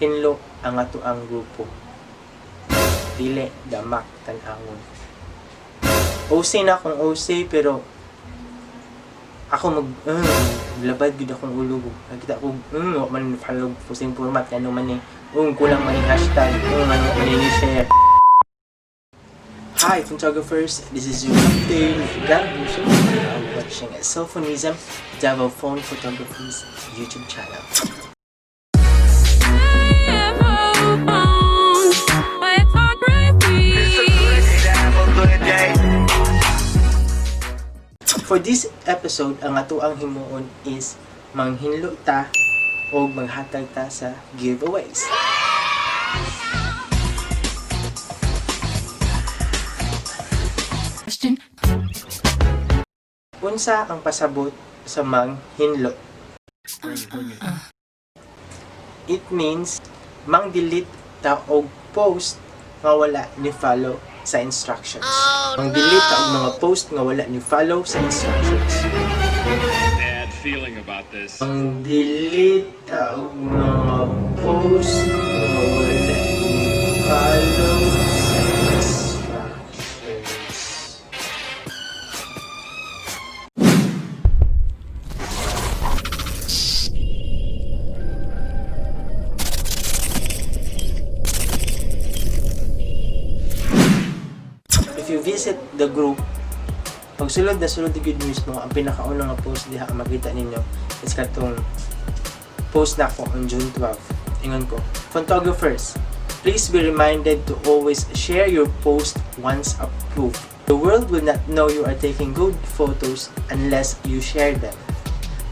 Hinlo ang atoang grupo. Dili damak tan-awon. OC na akong OC, pero ako mag labad gud akong ulo. Nakita ko wa man follow posting format, ano man eh, kulang man yung hashtag, ano man yung share. Hi photographers, this is your Captain Garbuso. You are watching Cellphonism, Davao Phone Photography's YouTube channel. Photography. Have a good day. For this episode, ang atoang himuon is manghinlo ta o maghatag ta sa giveaways. Question. Unsa ang pasabot sa manghinlo? It means mang-delete ta og post nga wala ni follow sa instructions. Mang-delete ta og mga post nga wala ni follow sa instructions. Bad feeling about this. Mang-delete ta og mga post nga wala ni follow sa instructions. If you visit the group, pag sulod na sulod gyud mismo, ang pinakaunang nga post diha ang makita ninyo is katong post na ako on June 12. Ingon ko, "Photographers, please be reminded to always share your post once approved. The world will not know you are taking good photos unless you share them.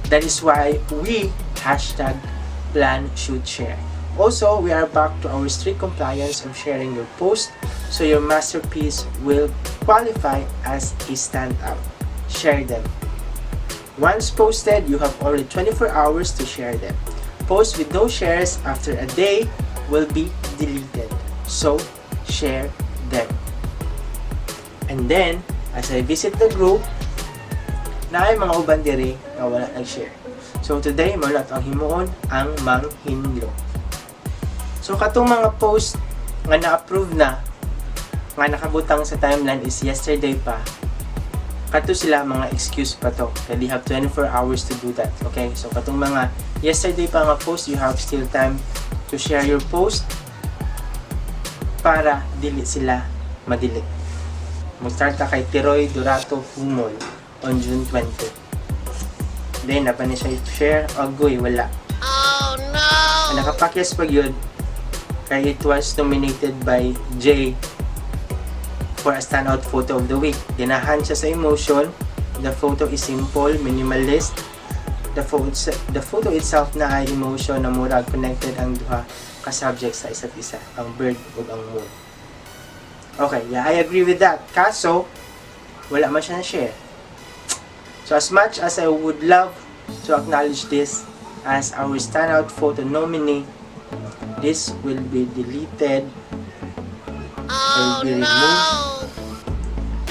That is why we #PlanShootShare. Also, we are back to our strict compliance of sharing your post so your masterpiece will qualify as a standout. Share them. Once posted, you have only 24 hours to share them. Posts with no shares after a day will be deleted. So, share them." And then, as I visit the group, naay mga uban diri nga wala nag-share. So today, mao na ang himuon, ang manghinlo. So katong mga post nga na-approve na, nga nakabutang sa timeline is yesterday pa, kato sila mga excuse pa to. Kaya they have 24 hours to do that. Okay? So katong mga yesterday pa nga post, you have still time to share your post para dili sila ma-delete. Mag-start ta kay Tiroy Durato Humol on June 20. Then, naa pa ni siya share? Agoy, wala. Oh no! Ang nakapakyas pa yun, kay it was nominated by Jay for a standout photo of the week. Ganahan siya sa emotion. The photo is simple, minimalist. The photo itself na ay emotion na murag connected ang duha ka subject sa isa't isa, ang bird ug ang moon. Okay, yeah, I agree with that. Kaso, wala man siya na-share. So as much as I would love to acknowledge this as our standout photo nominee, this will be deleted or will be removed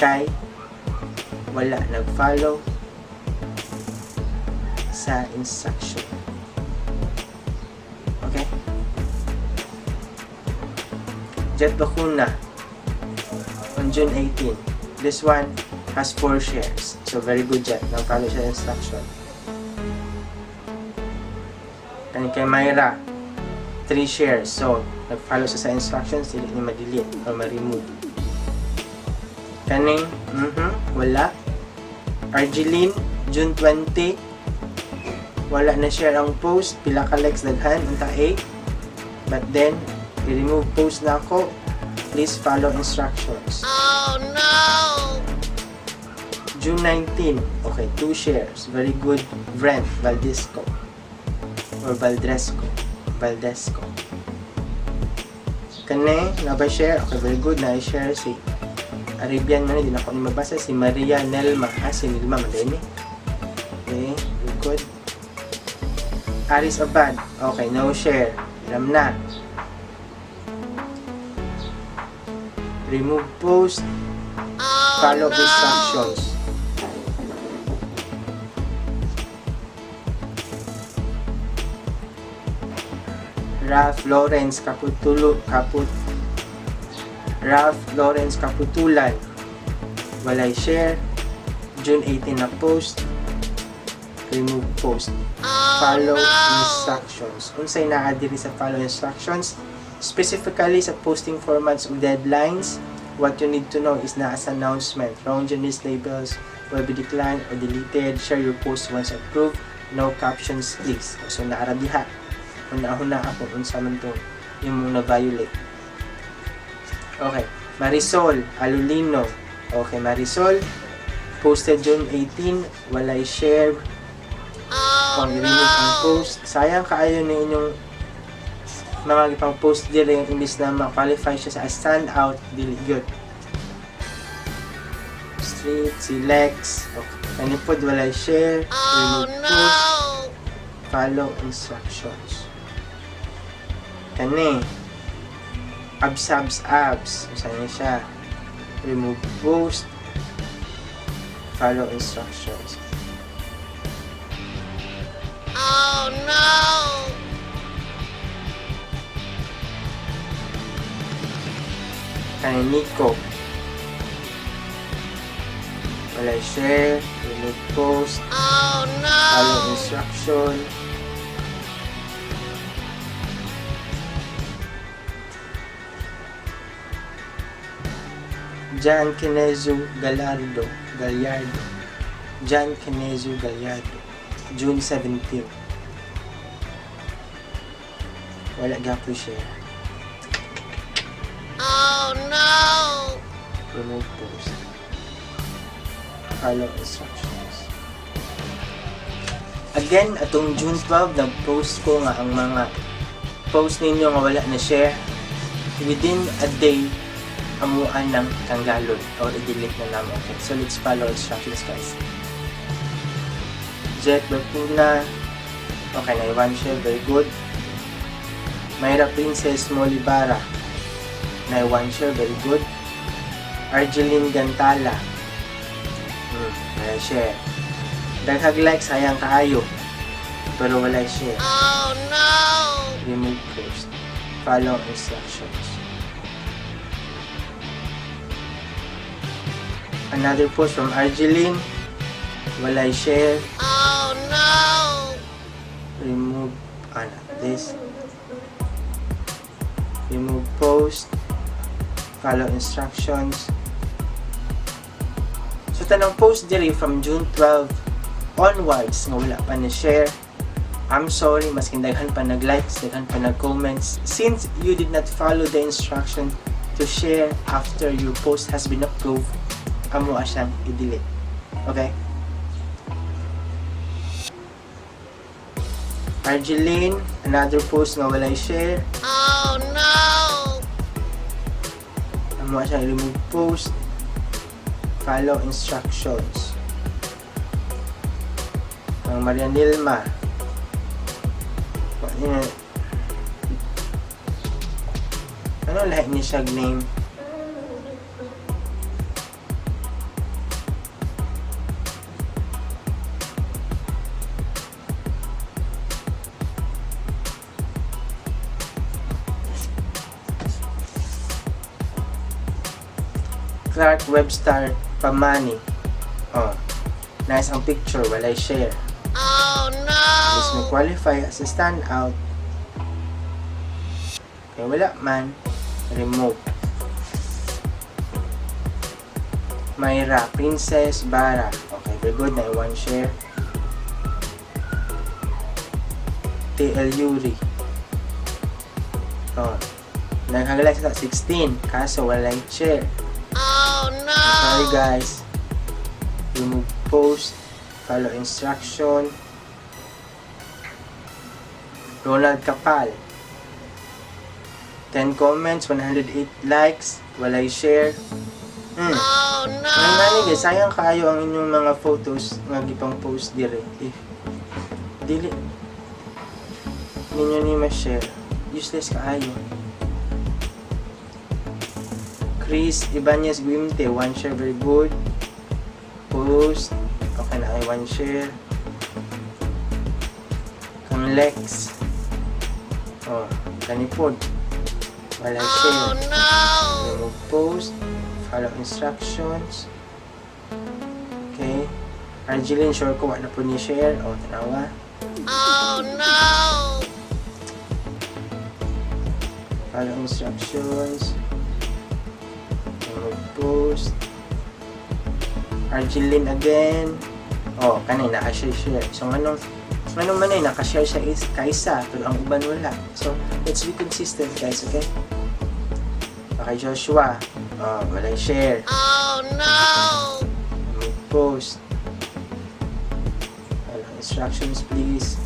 kay wala nag-follow sa instruction. Okay? Jet Bacuna on June 18. This one has 4 shares. So very good, Jet. Nag-follow siya instruction. Kani kay Myra, 3 shares. So, nag-follow siya sa instructions, dili ni ma-delete or ma-remove. Kaning, wala. Argeline, June 20, wala na share ang post. Pila ka likes, daghan, unta 8. But then, i-remove post na ako. Please follow instructions. Oh no! June 19, okay, 2 shares. Very good, Brent Valdisco. Or Valdresco. Valdesco. Kane, naa ba share? Okay, very good. Na-share si Arabian man, hindi na ako ni mabasa. Si Maria Nelma. Ah, si Nelma, madali. Okay, very good. Aris Abad. Okay, no share. Alam na. Remove post. Follow instructions. Ralph Lawrence Kaputulo Kaput Ralph Lawrence Kaputulan, walay share, June 18 na post, remove post. Follow instructions. Unsay naa diri sa follow instructions? Specifically sa posting formats ug deadlines, what you need to know is naa sa announcement. Wrong genus labels will be declined or deleted. Share your post once approved. No captions, please. So naa ra diha. Huna-huna ako unsa man tong imong na-violate. Okay. Marisol Alulino. Okay, Marisol. Posted June 18, walay share. Oh, i-remove ang post. Sayang kaayo na inyong mga gipang post diri, imbis na ma-qualify siya sa stand out, dili good. Street, si Lex. Okay. Kani pod walay share. Remove post. Follow instructions. Kani. Abs, abs, abs. Usa ni siya. Remove post. Follow instructions. Oh no! Kani Nico. Walay share. Remove post. Oh no! Follow instruction. John Kinezu Gallardo. Gallardo. John Kinezu Gallardo. June 17. Wala gapon share. Oh no! Remove post. Follow instructions. Again, atong June 12, nag-post ko nga ang mga post ninyo nga wala na share, within a day, amuan ng tanggalon or i-delete na namo. Okay, so let's follow instructions, guys. Jet Bapuna. Okay, na one share, very good. Mayra Princess Molibara. Na one share, very good. Argeline Gantala. Wala share. Daghag like, sayang kaayo. Pero wala share. Oh no! Remove post. Follow instructions. Another post from Argeline. Walay share. Oh no! Remove, ano, this. Remove post. Follow instructions. So, tanang post diri from June 12 onwards nga wala pa na share, I'm sorry, maskin daghan pa nag-likes, daghan pa nag-comments. Since you did not follow the instruction to share after your post has been approved, amo siyang i-delete. Okay? Argeline, another post nga walay share. Oh no! Amo siyang remove post. Follow instructions. Ang Maria Nilma. Ano lahi ni siya name? Clark Webster Pamani. Oh. Nice ang picture, walay share. Oh no! This may qualify as a standout. Kaya wala man, remove. Myra, Princess Bara. Okay, very good. Na one share. TL Yuri. Oh. Naghagalay sa 16. Kaso walay share. Oh no! Sorry, guys. Remove post. Follow instruction. Ronald Kapal. 10 comments, 108 likes, walay share. Oh no! May mani guys, sayang kaayo ang inyong mga photos nga gipang post dire. If dili ninyo ni ma-share, useless kaayo. Chris Ibanez Guimte, one share, very good. Post, okay na ay one share. Kang Lex, oh, Kani pod. Wala Oh share. no! Remove post. Follow instructions. Okay. Arjeline, sure ko wala po ni share. O, tanawa. Oh no! Follow instructions. Remove post. Arjeline again. Oh, kanay naka-share share. So nganong man ay naka-share siya is kaysa pero ang uban wala. So, let's be consistent, guys, okay? Okay, Joshua. Oh, walay share. Oh no! Remove post. Follow instructions, please.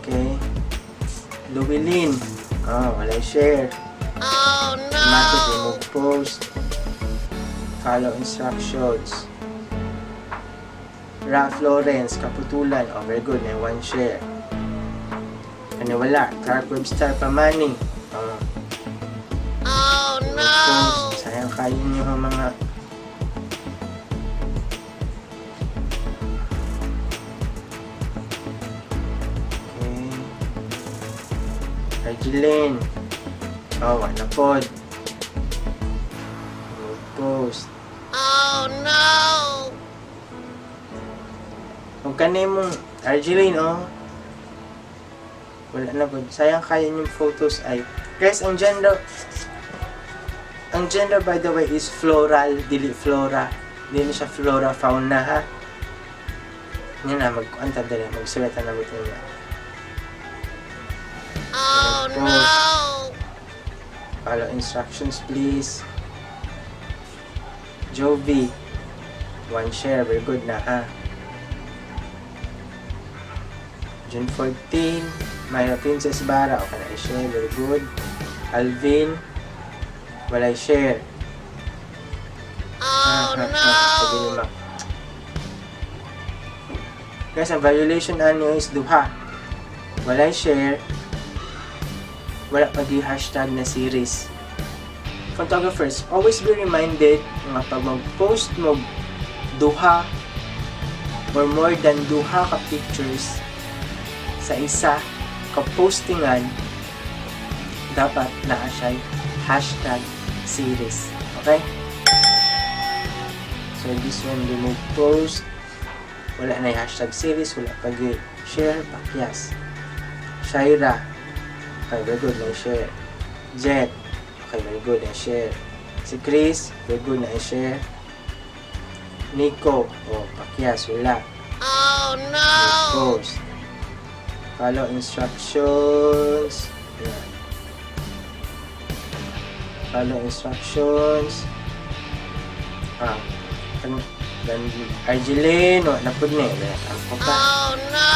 Okay. Louie. Oh, walay share. Oh Automatic no! remove post. Follow instructions. Ralph Lawrence, Kaputulan. Oh, very good. May one share. Ano wala? Clark Webster Pamani. Oh, Oh remove no! post. Sayang kayo niyo ang mga. Okay. Regeline. Oh, wala pod. Remove post. Oh no! Huwag ka na mong Argeline, oh. Wala na po. Sayang kaya yung photos ay. Guys, ang genre, by the way, is floral, dili flora. Hindi na siya flora, fauna, ha? Yan na, mag-anta dali. Magsulatan na buto niya. Oh no! Follow instructions, please. Jovi. One share. Very good na, ha? June 14. Myra Princess Bara. Okay na i-share. Very good. Alvin. Walay share. Oh Sabi ni no! Mac. Guys, ang violation ano is duha. Walay share. Wala pag hashtag na series. Photographers, always be reminded nga pag mag-post mo duha or more than duha ka pictures sa isa ka postingan, dapat naa siya #series. Okay? So this one, remove post. Wala na yung #series, wala pag share, pakyas. Shaira. Okay, very good, na share. Jet. Okay, very good, na share. Si Chris, very good, na share. Nico, oh, pakyas, wala. Oh no! Post. Follow instructions. Ayan. Follow instructions. Ah, Argeline, wala na po na eh. Wala ako pa. Oh no!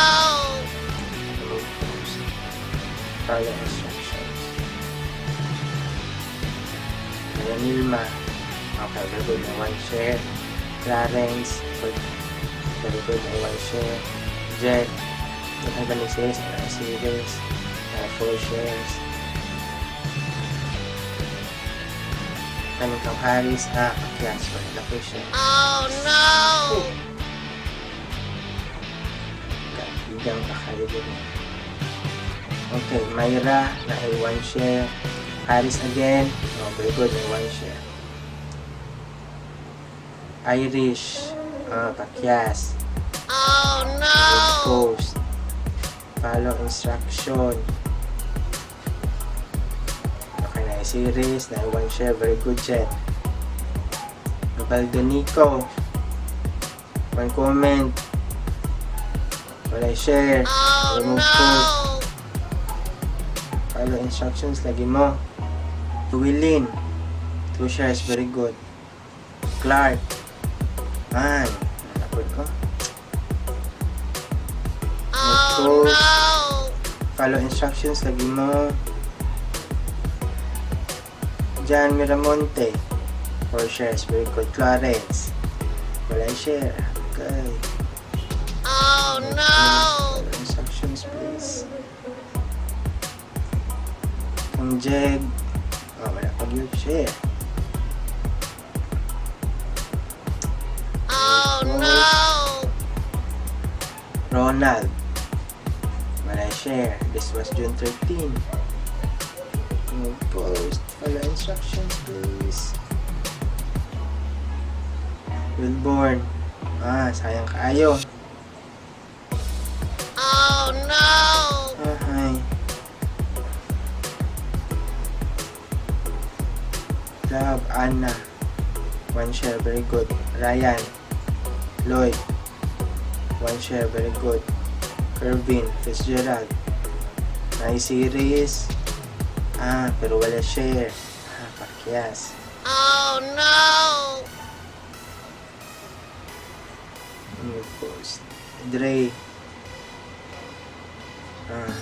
Remove post. Follow instructions. Ayan, Nilma. Okay, very good. Na one share. Clarence. Good. Very good. Na one share. Jet. Ano ba ni series? Ano series? Four shares. Kaning kang Harris. Ah, pakyas. Wala na po siya. Oh no! Kaibigan kakayo din. Okay, Myra, na ay one share. Harris again. Oh, very good, may one share. Irish. Ah, pakyas. Oh no! Post. Follow instruction. Okay na yung series. Na one share. Very good, Jet. Baldonico. One comment. Wala share. Oh Remove post. no! Follow instructions lagi mo. Tuwilin. Two shares. Very good. Clark. Man. Napod ko. Oh Post. no! Follow instructions lagi mo. John Miramonte. Four shares. Very good. Clarence. Wala share. Okay. Oh no! Follow instructions, please. Ang Jeg. Oh, wala pag yung share. Oh no! Ronald. Wala share. Share. This was June 13. New post. Follow instructions, please. Wilborn. Ah, sayang kaayo. Oh no! Ah, hi. Love, Anna. One share, very good. Ryan. Lloyd. One share, very good. Kervin. Fitzgerald. Nice series. Ah, pero wala share. Ah, pakyas. Oh no! New post. Dre. Ah.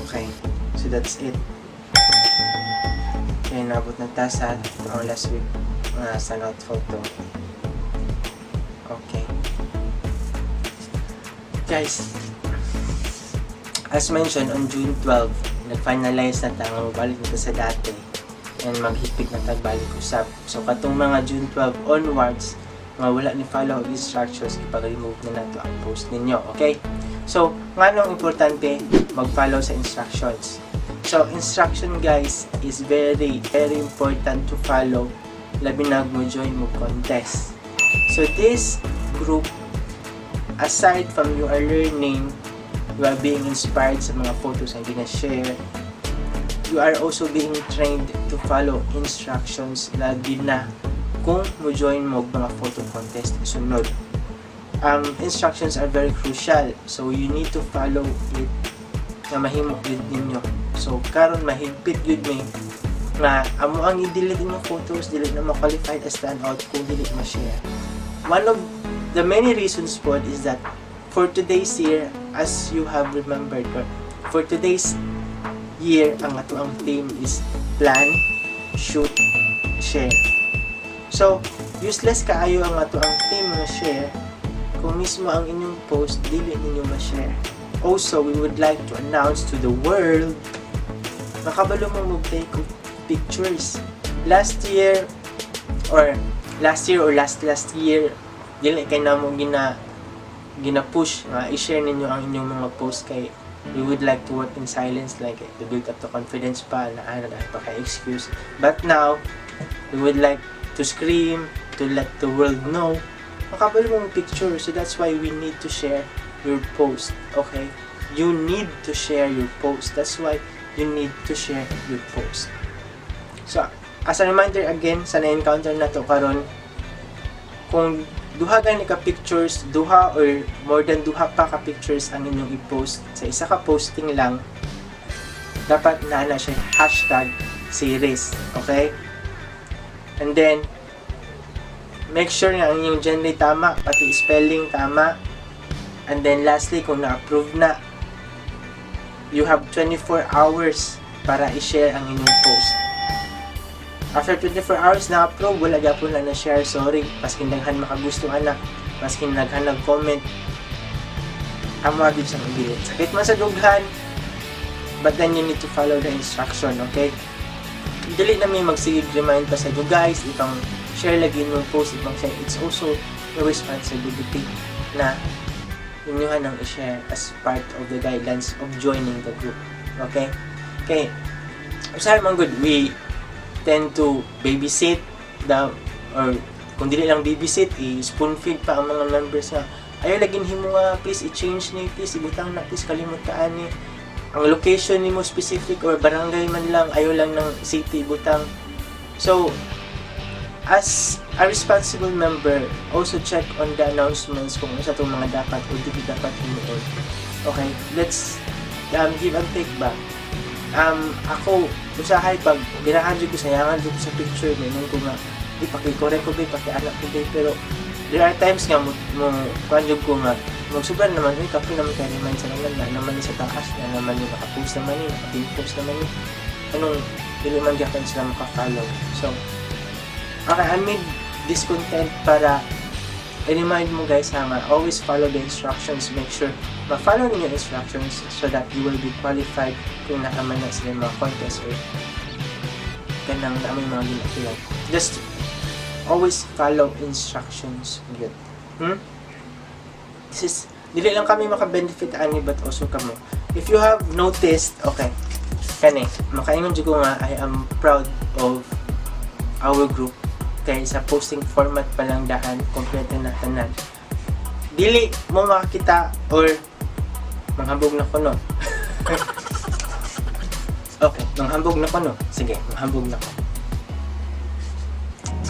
Okay. So that's it. Okay, nabot na ta sa ang last week sa note photo. Okay. Guys, as mentioned, on June 12, nag-finalize na ta nga mabalik na ta sa dati and maghipig na ta balik usab. So katong mga June 12 onwards, nga wala ni follow og instructions, ipag-remove na nato ang post ninyo. Okay? So, nganong importante mag-follow sa instructions? So, instruction, guys, is very, very important to follow, labi na mo join mo contest. So, this group, aside from you are learning, you are being inspired sa mga photos ang gina-share, you are also being trained to follow instructions, lagi na kung mo join mo og mga photo contest sunod. Instructions are very crucial. So, you need to follow it nga mahimo gyud ninyo. So, karon mahigpit gyud mi nga amo ang i-delete inyong photos, dili na ma-qualified as stand out kung dili ma-share. One of the many reasons po is that for today's year, as you have remembered, or for today's year, ang ato ang theme is plan, shoot, share. So, useless kaayo ang ato ang theme nga share kung mismo ang inyong post dili ninyo ma-share. Also, we would like to announce to the world, makabalo mo mag-take og pictures. Last year or last last year, dili kay namo gina-push nga i-share ninyo ang inyong mga post kay we would like to work in silence, like to build up the confidence pa na ano dahil pa kay excuse. But now, we would like to scream, to let the world know, makabalo mo picture. So that's why we need to share your post, okay? You need to share your post. That's why you need to share your post. So, as a reminder again, sa na-encounter na to karon, kung duha gani ka pictures, duha or more than duha pa ka pictures ang inyong i-post sa isa ka posting lang, dapat na siya #series, okay? And then, make sure nga ang inyong genre tama, pati spelling tama. And then lastly, kung na-approve na, you have 24 hours para i-share ang inyong post. After 24 hours na-approve, wala gyapon na na-share, sorry. Maskin daghan makagusto ana, maskin daghan nag-comment, amo gyud siyang i-delete. Sakit man sa dughan, but then you need to follow the instruction, okay? Dili na may magsigig remind pa sa inyo guys, ipang share lagi inyong post, ipang share. It's also your responsibility na inyuhan ang i-share as part of the guidelines of joining the group. Okay? Okay. Usahay man good, we tend to babysit the or kung dili lang babysit, i-spoon feed pa ang mga members nga ayaw lagi himo nga please i-change ni, please ibutang na, please kalimot ka ani ang location nimo, specific or barangay man lang, ayaw lang ng city ibutang. So as a responsible member, also check on the announcements kung ano sa itong mga dapat o dili dapat himuon. Okay, let's give and take ba. Ako, usahay pag ganahan jud ko, sayangan jud ko sa picture, may ko nga, ipaki-correct ko ba, ipaki-anak ko ba, pero there are times nga mo kuan jud ko nga, magsubran naman, uy, kapoy naman kay remind sa naman, na naman ni sa taas, na naman ni naka-post naman ni, naka-pin post naman ni, anong, dili man gyapon sila maka-follow. So, okay, I made this content para i-remind mo guys ha nga, always follow the instructions. Make sure ma-follow ninyo instructions so that you will be qualified kung naaman na sila yung mga contest or kanang naamay mga gina-apply. Just Always follow instructions gyud. This is dili lang kami maka-benefit ani but also kamo. If you have noticed, okay, kani, makaingon jud ko nga I am proud of our group kay sa posting format pa lang daan, kompleto na tanan. Dili mo makakita or manghambog na ko, no? Okay, manghambog na ko, no? Sige, manghambog na ko.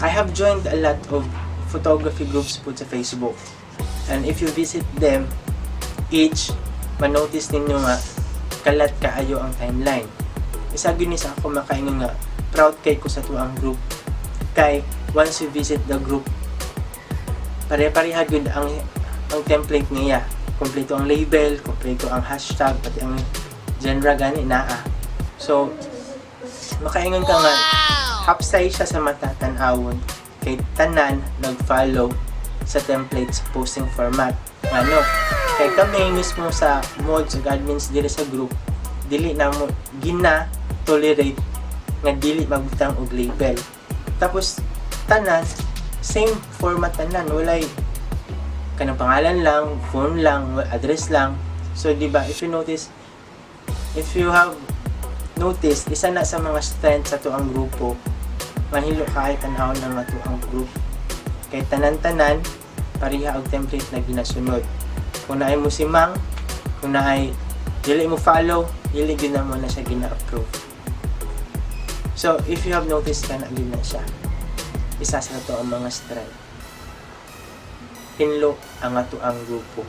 I have joined a lot of photography groups po sa Facebook. And if you visit them, each, manotice ninyo nga, kalat kaayo ang timeline. Isa gyud ni sa ako makaingon nga, proud kay ko sa atuang group. Kay, once you visit the group, pare-pareha gyud ang template niya. Kompleto ang label, kompleto ang hashtag, pati ang genre gani naa. So, makaingon ka nga, hapsay siya sa mata tan-awon kay tanan nag-follow sa template sa posting format. Ano? Kay kami mismo sa mods ug admins diri sa group, dili na mo gina tolerate nga dili magbutang og label. Tapos tanan same format tanan, walay kanang pangalan lang, phone lang, address lang. So di ba, if you have noticed, isa na sa mga strength sa atuang grupo, mahilo kaayo tan-awon ang atuang group. Kay tanan-tanan, pareha og template na ginasunod. Kung naay mo si Mang, kung naay dili mo follow, dili gyud na mo na siya gina-approve. So, if you have noticed, kana gyud na siya. Isa sa ato ang mga strength. Hinlo ang atuang grupo.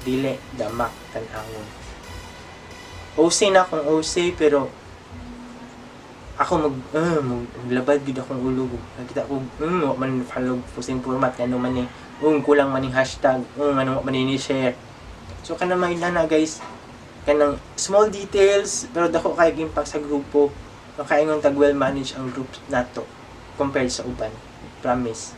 Dili damak tan-awon. OC na kung OC, pero ako maglabad gid akong ulo. Nakita ko wa man follow posting format, ngano man ni, kulang man ning hashtag, ngano wa man ni share. So kanang mga na guys, kanang small details pero dako kay impact sa grupo. Makaingon tag well managed ang group nato compared sa uban, promise.